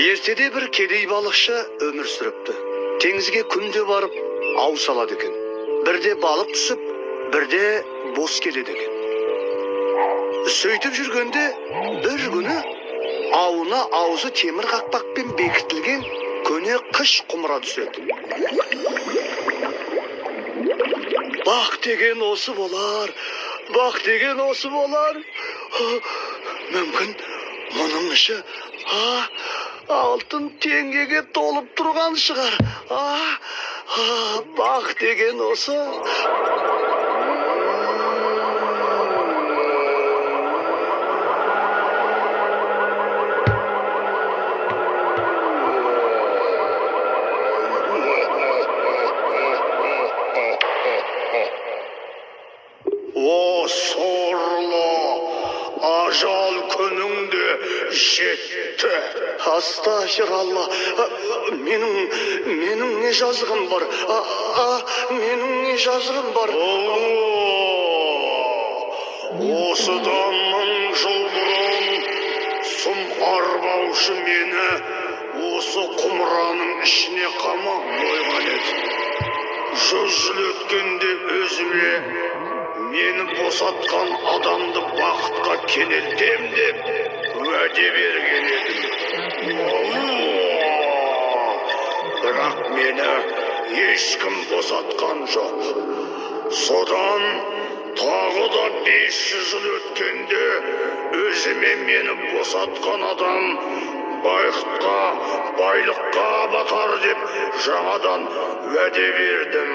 Ертеде бір кедей балықшы өмір сүріпті. Теңізге күнде барып ау салады екен. Бірде балық түсіп, бірде бос келеді екен. Сөйтіп жүргенде бір күні ауына аузы темір қақпақпен бекітілген көне қыш құмыра түседі. Бақ деген осы болар, бақ деген осы болар. Мүмкін мұның іші алтын теңгеге толып тұрған шығар. Бақ деген осы. О, сорлы, ажал күнің де жетті. Астағфиралла, менің не жазығым бар? Менің не жазығым бар? Осыдан 1000 жыл бұрын сұм арбаушы мені осы құмыраның ішіне қамап қойған еді. 100 жыл өткенде өзіме мені босатқан адамды бақытқа кенелтем деп уәде берген едім. Бірақ мені ешкім босатқан жоқ. Содан тағы да 500 жыл өткенде өзіме мені босатқан адам бақытқа, байлыққа батар деп жаңадан уәде бердім.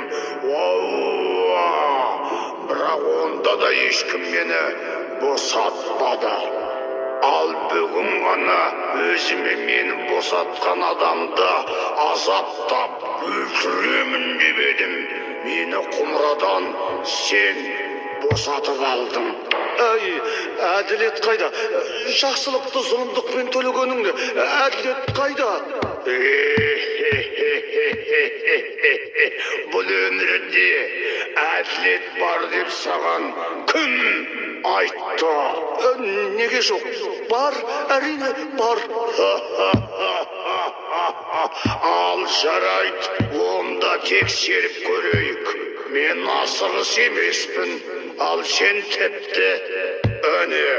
Бірақ онда да ешкім мені босатпады. Ал бүгін ғана өзіме мені босатқан адамды азаптап өлтіремін деп едім. Мені құмырадан сен босатып алдың. Әй, әділет қайда? Жақсылықты зұлымдықпен төлегенің не? Әділет қайда? Бұл өмірде әділет бар деп саған кім айтты? Неге жоқ? Бар, әрине бар. Ал жарайды, онда тексеріп көрейік. Мен асығыс емеспін, ал сен тіпті әне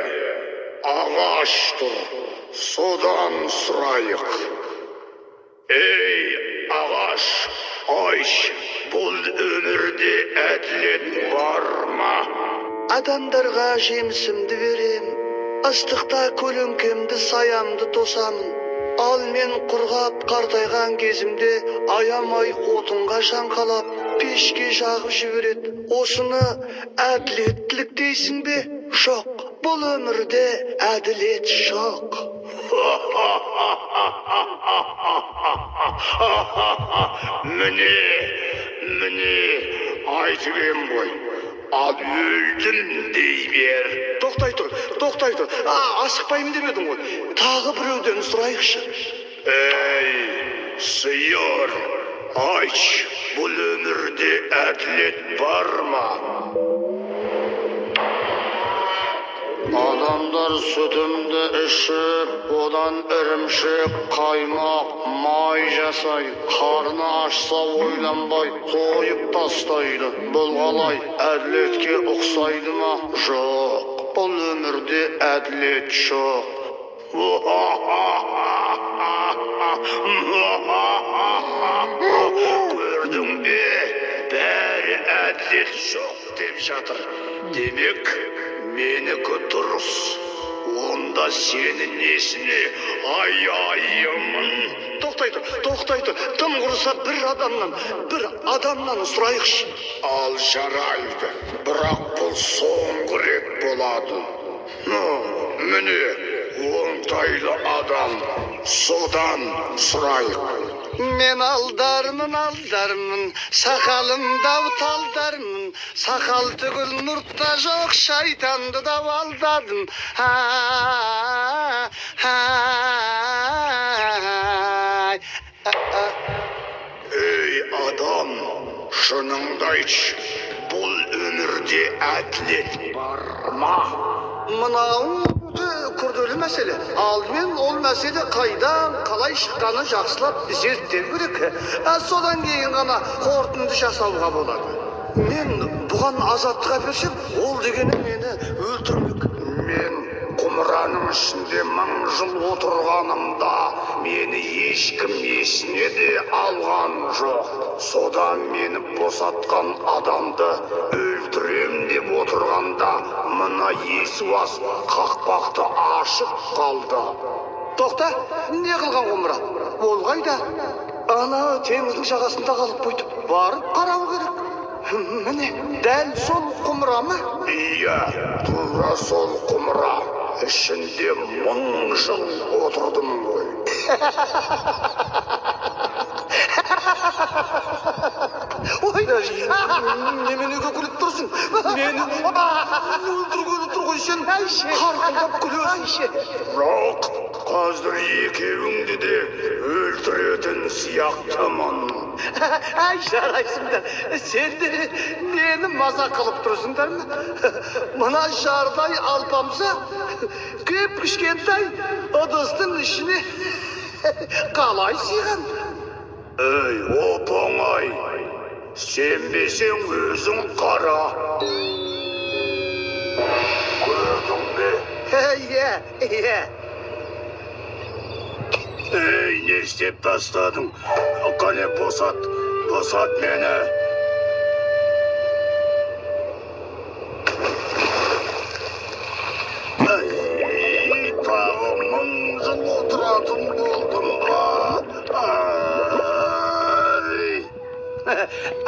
ағаш тұр, содан сұрайық. Ей, ағаш, айш, бұл өмірде әділет бар ма? Адамдарға жемісімді берем, ыстықта көлеңкемді, саямды тосамын. Ал мен құрғап қартайған кезімде аямай отынға шаңқалап, пешке жағып жібереді. Осыны әділеттілік дейсің бе? Жоқ, бұл өмірде әділет жоқ. Міне, міне, айтып ем ғой. Ал өлдім дей бер. Тоқтай тұр, тоқтай тұр. Асықпаймын деп едің ғой. Тағы біреуден сұрайықшы. Ей, сиыр, айтшы, бұл өмірде әділет бар ма? Адамдар сүтімді ішіп, одан ірімшік, қаймақ, май жасайды. Қарны ашса ойланбай, қойып тастайды. Бұл қалай, әділетке ұқсайды ма? Жоқ, бұл өмірде әділет жоқ. Көрдің бе, бәрі әділет жоқ деп жатыр. Демек, менікі дұрыс. Онда сені несіне аяймын? Тоқтай тұр, тоқтай тұр. Тым құрыса бір адамнан сұрайықшы. Ал жарайды, бірақ бұл соңғы рет болады. Міне, оңтайлы адам, содан сұрайық. Мен алдармын, алдармын, сақалымда талдармын, сақал түгіл мұртта жоқ, шайтанды да алдадым. Ей, адам, шыныңды айтшы, бұл өмірде әділет бар ма? Мынау Күрделі мәселе. Алдымен ол мәселе қайдан, қалай шыққанын жақсылап зерттеу керек. Содан кейін ғана қорытынды жасауға болады. Мен бұған азаттық әперсем, ол дегені мені өлтірмек. Мен құмыраның ішінде 1000 жыл отырғанымда мені ешкім есіне де алған жоқ. Содан мені босатқан адамды өлтірем деп отырғанда, мына есуас қақпақты ашып қалды. Тоқта, не қылған құмыра? Ол қайда? Ана теңіздің жағасында қалып қойды. Барып қарау керек. Міне, дәл сол құмыра ма? Иә, тура сол құмыра. Ішінде 1000 жыл отырдым ғой. Ой, неменеге күліп тұрсың? Мені өлтіргелі тұр ғой, сен қарқылдап күлесің. Жоқ, қазір екеуіңді де өлтіретін сияқтымын. Әй, жарайсыңдар. Сендер мені мазақ қылып тұрсыңдар ма? Мына жардай алпамса кіп кішкентай ыдыстың ішіне қалай сыйған? Ей, оп оңай. Сенбесең, өзің қара. Көрдің бе? Иә. Ей, не істеп тастадың? Қане, босат, босат мені. Ей, тағы 1000 жыл отыратын болдым ба? Ай!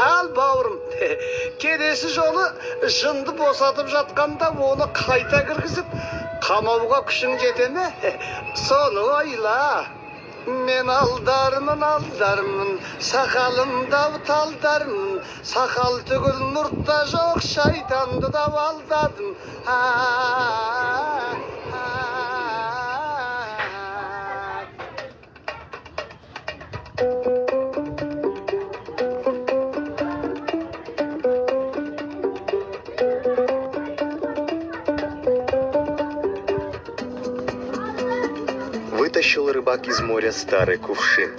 Ал, бауырым, келесі жолы жынды босатып жатқанда оны қайта кіргізіп, қамауға күшің жете ме? Соны ойла. Мен алдармын, алдармын, сақалымда талдармын, сақал түгіл, мұрт та жоқ, шайтанды да алдадым. А, а, а. Вытащил рыбак из моря старый кувшин.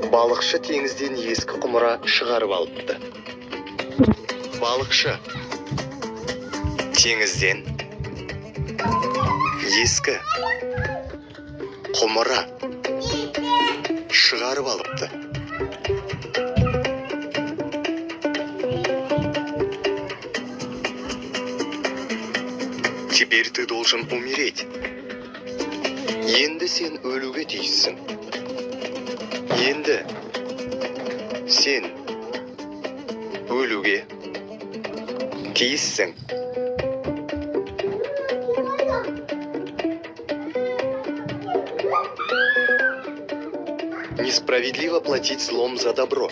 Балықшы теңізден ескі құмыра шығарып алыпты. Балықшы теңізден ескі құмыра шығарып алыпты. Теперь ты должен умереть. Енді сен өлуге тиіссің. Енді сен өлуге тиіссің. Несправедливо платить злом за добро.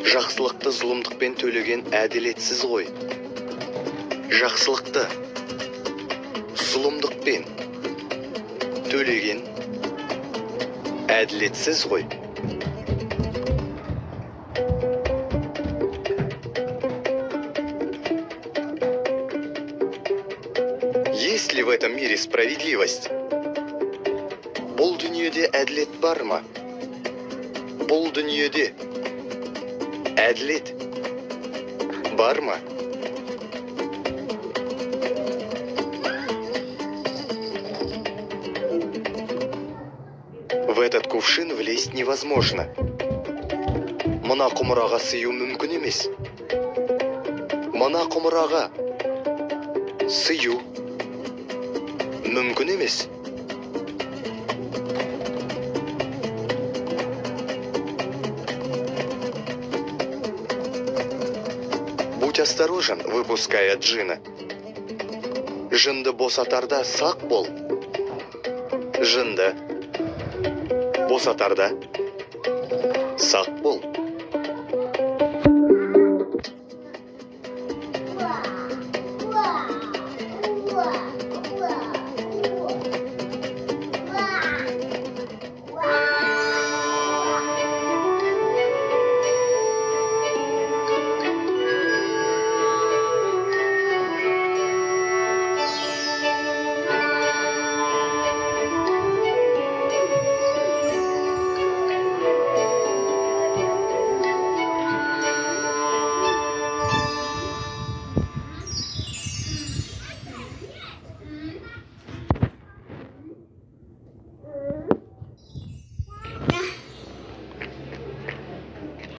Жақсылықты зұлымдықпен төлеген әділетсіз ғой. Жақсылықты зұлымдықпен төлеген әділетсіз ғой. Есть ли в этом мире справедливость? Бұл дүниеде әділет бар ма? Бұл дүниеде әділет бар ма? В этот кувшин влезть невозможно. Мына құмыраға сыю мүмкін емес. Мына құмыраға сыю мүмкін емес. Будь осторожен, выпуская джина. Жынды босатарда сақ бол. Жынды босатарда сақ бол.